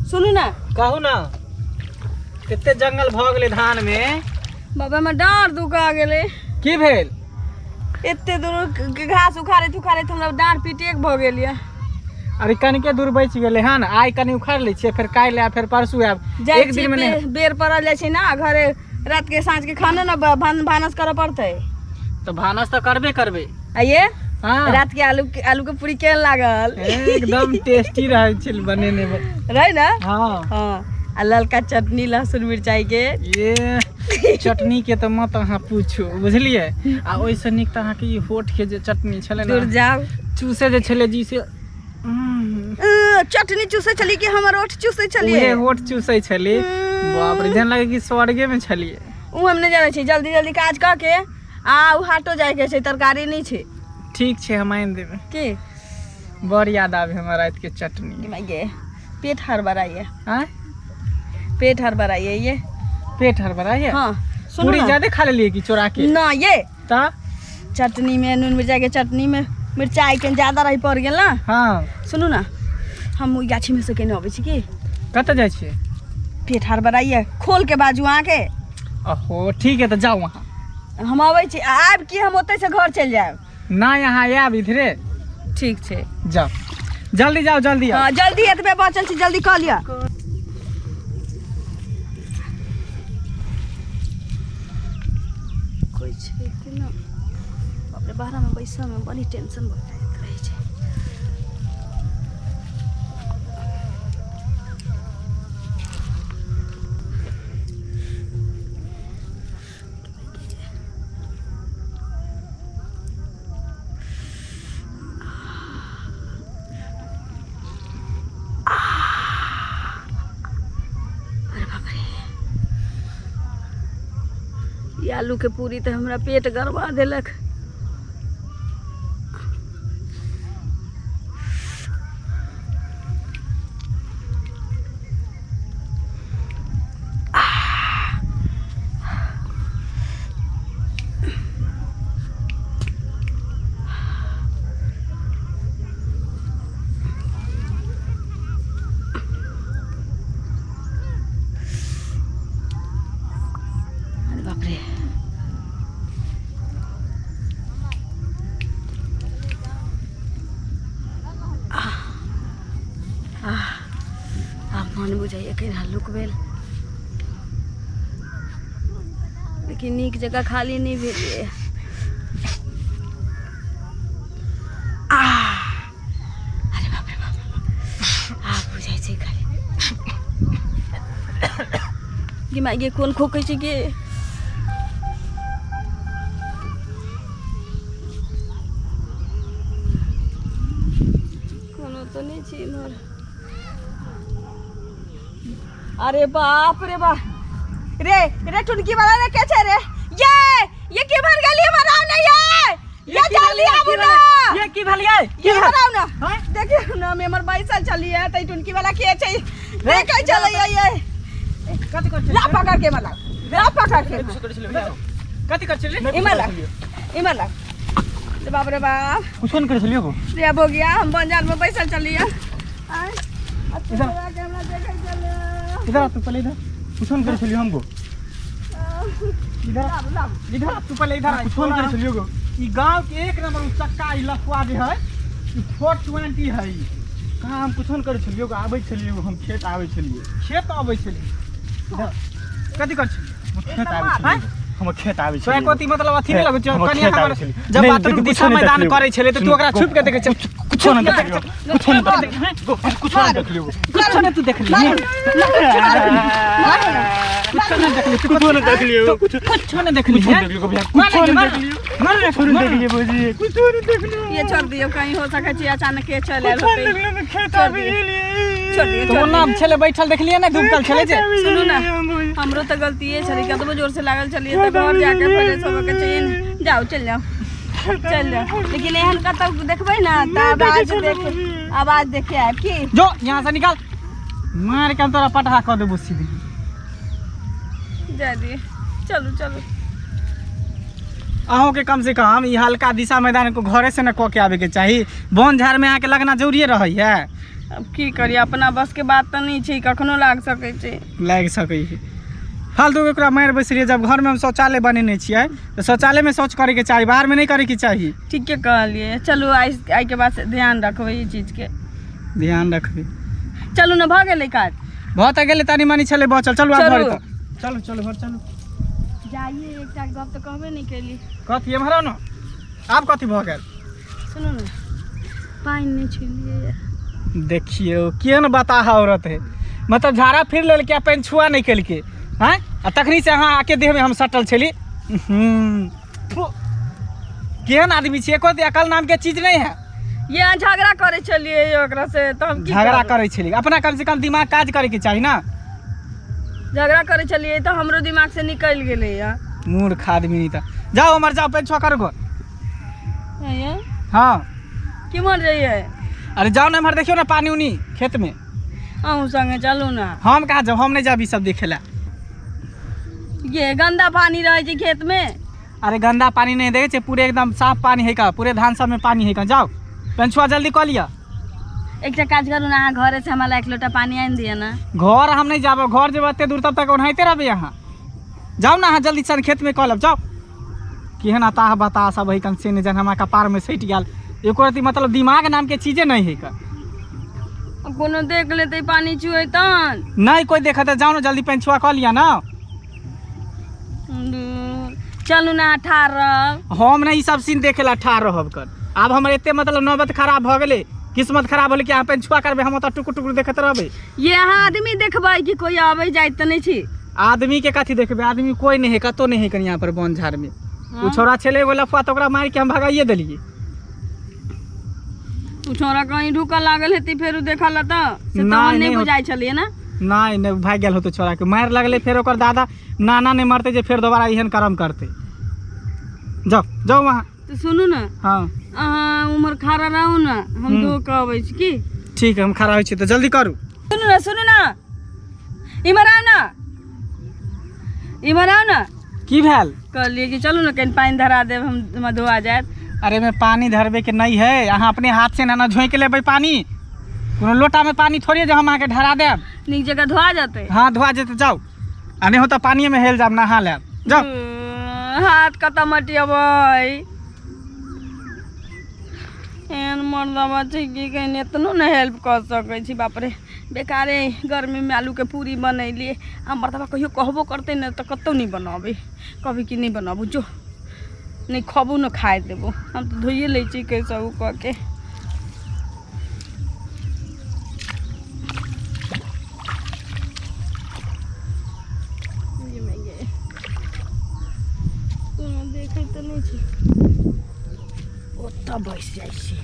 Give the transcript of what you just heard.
सुनू ने। कहू ने, कते जंगल भऽ गेलै धान मे। बाबा, हमर डाँड़ दुखा गेलै। की भेल? एते दूर घास उखाड़ैत उखाड़ैत हमरा डाँड़ पीट एक भऽ गेल यऽ। अरे कनिके दूर बचि गेलै हन, आइ कनि उखाड़ि लै छियै, फेर काल्हि आयब, फेर परसू आयब। जाइ एक छी दिनमे नहि। बेर पड़ल जाइ छै ने घरे, रात के साँझ के खानो ने भानस करऽ पड़तै। तऽ भानस तऽ करबे करबै। आइए। हाँ। रात के आलू के पूरी केहन लागल? एकदम टेस्टी रहै छै बनेने मे। रहै ने? हाँ। हाँ, आ ललका चटनी लहसुन मिरचाई के। ये चटनी के तऽ मत अहाँ पूछू, बुझलियै? आ ओहिसँ नीक तऽ अहाँके ई होठ के जे चटनी छलै दूर ने, जाउ। चूसे जे छलै जी से चटनी चूसै छली कि हमर ओठ चूसै उहे छलियै? होठ चूसै छली। बाप रे, जेना लगै कि स्वर्गे मे छलियै। ओ हम नहि जानै छी। जल्दी जल्दी काज कऽ के आ ओ हाटो जाइके छै, तरकारी नहि छै। ठीक छै, हम आनि देबै। की? बड़ याद आबे हमरा राति के चटनी। माय गे, पेट हड़बड़ाइए। आँय? पेट हड़बड़ाइए ये। पेट हड़बड़ाइए? हाँ, सुनू पूरी ना। ज्यादे खा लेलियै कि चोरा के? ना ये। तऽ? चटनी में, नून मिरचाई के चटनी में मिरचाई के ज्यादा रही पड़ गेल ना। हाँ। सुनू ना, हम ओहि गाछी में से केने अबै छी की। कतऽ जाइ छियै? पेट हड़बड़ाइए, खोल के बाजू अहाँके। ओहो, ठीक है, तऽ जाउ अहाँ। हम अबै छी, आबि की हम ओतै से घर चलि जायब। ना, यहाँ आयब इधरे। ठीक छै। जाओ, जल्दी जाओ, जल्दी आओ। हाँ, जल्दी, एतबे बचल छै, जल्दी कऽ लिअ। कोइ छै कि ना? बाप रे, बाहरमे बैसऽमे बड़ी टेंशन भऽ जाइत रहै छै। अरे बाप रे, ई आलूके पूरी तऽ हमरा पेट गरमा देलक। अरे बाप रे, आब मन बुझाइए केहन हल्लुक भेल, लेकिन नीक जकाँ खाली नहि भेलियै। अरे बाप रे बाप, आब बुझाइ छै खाली। गे माय गे, कोन खोकै छै गे? कोनो तऽ नहि छै इम्हर। अरे बाप रे बाप रे, रे टुनकी वाला रे, के छै रे? ये के भर गेली? हमर आउ ने ये जल्दी आबू ना। ये की भेल ये? ये हराउ ना। हाँ? देखियौ ना, हम हमर बैसल छलियै तऽ ई टुनकी वाला के छै? देखै छलैयै ये। कथी कर? ला पकड़ के मला, ला पकड़ के। कथी कर छलियै? इमर ला, इमर ला। रे बाप रे बाप। कुछो नहि करै छलियै गो। रे अब हो गया, हम बंजार में बैसल छलियै। आय, अच्छा के हमरा देखै छलै। इधर आ तू पहले, इधर। कुछो नहि करै छलियै हम गो। इधर आ, लाबू लाबू। इधर आ तू पहले, इधर आ। कुछो नहि करै छलियै गो। ई गांव के एक नंबर उ चक्का, ई लफुआ जे है, ई 420 है ई। कहाँ, हम कुछो नहि करै छलियै गो। आबै छलियै गो, हम खेत आबै छलियै। खेत अबै छली? इधर कथी कर छली? हम खेत आबै छलियै गो। हम खेत आबै तो छलियै। एको अथी मतलब अथी नहि लगै छौ? हमर कनिया खेत आबै हमर छलियै। जब नहि, बाथरूम कुछो दिशा नहि मैदान देखलियै। करै छलै तऽ तू ओकरा छुपि के देखै छल? कुछो नहि देखलियै, कुछो नहि देखलियै, कुछो नहि देखलियै। कुछो नहि तू देखली? कुछो नहि देखली तू? कुछो नहि देखलियै, कुछो। कुछो नहि देखली? कुछो नहि देखलियै भैया, कुछो नहि देखलियै, कुछो नहि देखलियै भौजी, कुछो नहि देखलियै। ये छोड़ दियौ, कहीं हो सकै छै अचानक के चलि आयल कुछो नहि होतै। देखलियै, हम खेत छोड़ आबि दियौ। गेलियै। छोड़ दियौ। तो छोड़ ओना दियौ। छलै बैठल, देखलियै ने, दुबकल छलै जे। सुनू ने, हमरो तऽ गलतिए छलै। कतबो जोर से लागल छलियै तऽ घर जाके फ्रेश होबऽ के चाहिए ने। जाउ, चलि जाउ, चलि जाउ, लेकिन एहन कतौ देखबै ने तऽ आवाज देख, आवाज देखे आयब की। जो यहाँ से निकाल, मार के हम तोरा पटहा कऽ देबो सीधी। जाय दिए, चलू चलू। अहूँके कम से कम ई हल्का दिशा मैदान को घरे से न कऽ के आबे के चाही। वन झाड़ में अहाँके लगना जरूरिये रहै है। अब की करी, अपना बस के बात तऽ नहि छै, कखनो लाग सकै छै। लागि सकै छै। फालतू के ओकरा मारि बैसलियै। जब घरमे हम शौचालय बनेने छियै तऽ शौचालयमे शौच करैके चाही, बाहरमे नहि करैके चाही। ठीके कहलियै। चलू, आइ आइके बाद से ध्यान रखबै ई चीजके। ध्यान रखबै। चलू ने, भऽ गेलै काज। भऽ तऽ गेलै, तनी मनी छलै बचल। चलू आब। चलू। घर तऽ चलू, चलू घर चलू। जाइए, एकटा गप तऽ कहबे नहि केली। कथी? एम्हर आउ ने। आब कथी भऽ गेल? सुनू ने, पानि नहि छुलियै। देखियौ, केहन बताह औरत है। मतलब झाड़ा फिर लेलकै आ पानि छुआ नहि केलकै। आँय, आ तखनी से अहाँ आके देहमे हम सटल छली। फु। केहन आदमी छियै? एको अकल नामके चीज नहि है। ये अहाँ झगड़ा करै छलियै ओकरा से तऽ हम की झगड़ा करू? करै छली। अपना कमसँ कम दिमाग काज करैके चाही ने। झगड़ा करै छलियै तऽ हमरो दिमाग से निकलि गेलै या। मूर्ख आदमी। नहीं तऽ जाओ उमर, जाओ, पानि छुआ करू घर। ये हाँ। केम्हर जइयै? अरे जाओ ने, एम्हर देखियौ ने पानि उनी खेतमे। अहूँ संगे चलू ने। हम कहाँ जाउ? हम नहि जायब ई सब देखे ला। ये गन्दा पानी रहै छै खेतमे। अरे गंदा पानी नहीं देखै छै, पूरे एकदम साफ पानी है का। पूरे धान सबमे पानी है का। जाओ, पेंछुआ जल्दी कऽ लिअ। एकटा काज करू ने, अहाँ घरे से हमरा एक लोटा पानी आनि दिअ ने। घर हम नहीं जाबो। घर जेबै एते दूर, तब तक ओनाहिते रहबै अहाँ। जाउ ने अहाँ जल्दी सन, खेतमे कऽ लेब। जाउ। केहन अताह बताह सब है कन से नहि जान, हमरा कपारमे सटि गेल। एको रति मतलब दिमाग नामके चीजे नहि है का। कोनो देख लेतै पानी चुए तहन। नहि कोइ देखत। जाउ ने जल्दी, पेंछुआ कऽ लिअ ने। चलू ने, अहाँ ठाढ़ रहब। हम नहि ई सब सीन देखे ला ठाढ़ रहब कर। आब हमर एते मतलब नौबत खराब भऽ गेलै, किस्मत खराब होलै कि अहाँ पेंछुआ करबै, हम ओतऽ टुकुर टुकुर देखैत रहबै। ये अहाँ आदमी देखबै कि कोई आबै जाइत तऽ नहि छी। आदमी के कथी देखबै? आदमी कोई नहीं है, कतौ नहीं है कनि यहाँ पर बन झाड़ में। ओ छोरा छलै एगो लफुआ, तऽ ओकरा मारि के हम भगाइए देलियै। उ छोरा कहीं ढुकऽ लागल हेतै फेर देखल तऽ से नहि, तहन नहि नहि। बुझाइ छलियै ने। नहि नहि, भागि गेल होतै। छोरा के मारि लगलै, फेर ओकर दादा नाना नहि मरतै जे फेर दोबारा एहन कर्म करतै। जाओ जाओ वहाँ। तऽ सुनू ने। हाँ। अहाँ उम्हर खड़ा रहू ने, हम धो कऽ अबै छी की। ठीक है, हम खड़ा होइ छी तऽ जल्दी करू। सुनू ने, सुनू ने, इम्हर आउ ने, इम्हर आउ ने। की भेल? कहलियै कि चलू ने, कनि पानि धरा देब, हम धोआ जायत। अरे में पानी धरबे के नहीं है। अहाँ अपने हाथ से ना झोंकि लेबै पानी। कोनो लोटा में पानी थोड़े जे हम अहाँके ढरा देब। नीक जगह धोआ जेतै। हाँ, धोआ जेतै। जाउ, आ नहि हो तऽ पानिएमे हेल जायब, नहा लेब। जाउ। हाथ कतऽ मटियबै? एहन मर्दबा छै कि कहीं एतनो नहि हेल्प कऽ सकै छी। बाप रे, बेकारे गर्मीमे आलूके पूरी बनेलियै। आ मर्दबा कहियो कहबो करतै ने तऽ कतहु नहि बनाबै। कहबै कि नहि बनाबू, जो नहि खबू ने खाए देबो। हम तऽ धोइए लै छी कैसहु कऽ के। कोनो देखै तऽ नहि छै, ओतऽ बैस जाइ छी।